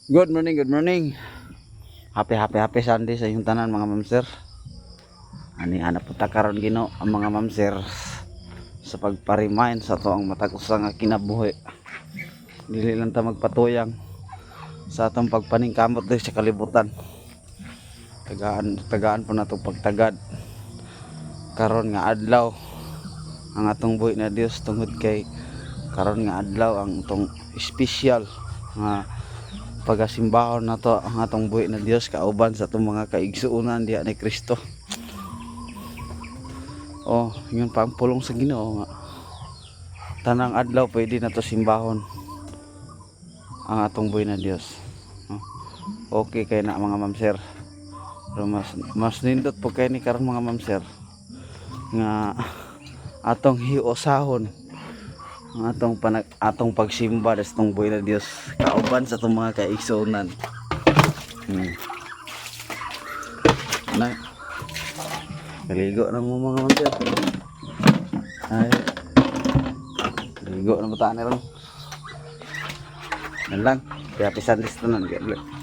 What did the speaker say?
Good morning, good morning. Happy, happy, happy Sunday sa inyong tanan, mga mamsir. Ani ana po ta karon, Ginoo, ang mga mamsir sa pagpa-remind sa atoang matag usa nga kinabuhi. Dili lang ta magpatuyang sa atong pagpaningkamot diri sa kalibutan. Tagaan tagaan po nato pagtagad karon nga adlaw ang atong buhi na Dios, tungod kay karon nga adlaw ang atong espesyal nga pagasimbahon nato ang atong buhi na Dios kauban sa atong mga kaigsuonan diha ni Kristo. Oh, yun pa ang pulong sa Ginoo nga tanang adlaw pwede nato simbahon ang atong buhi na Dios. Oh, okay kay na, mga ma'am sir. Pero mas mas nindot po kay ni karon, mga ma'am sir, nga atong hiusahon ang atong pagsimba sa atong buhi na Dios kauban sa atong mga kaigsuonan. Na. Kaligo na mo, mga ma'am sir. Ay. Kaligo na ba ni ron? Yan lang. Happy Sunday sa tanan. God bless.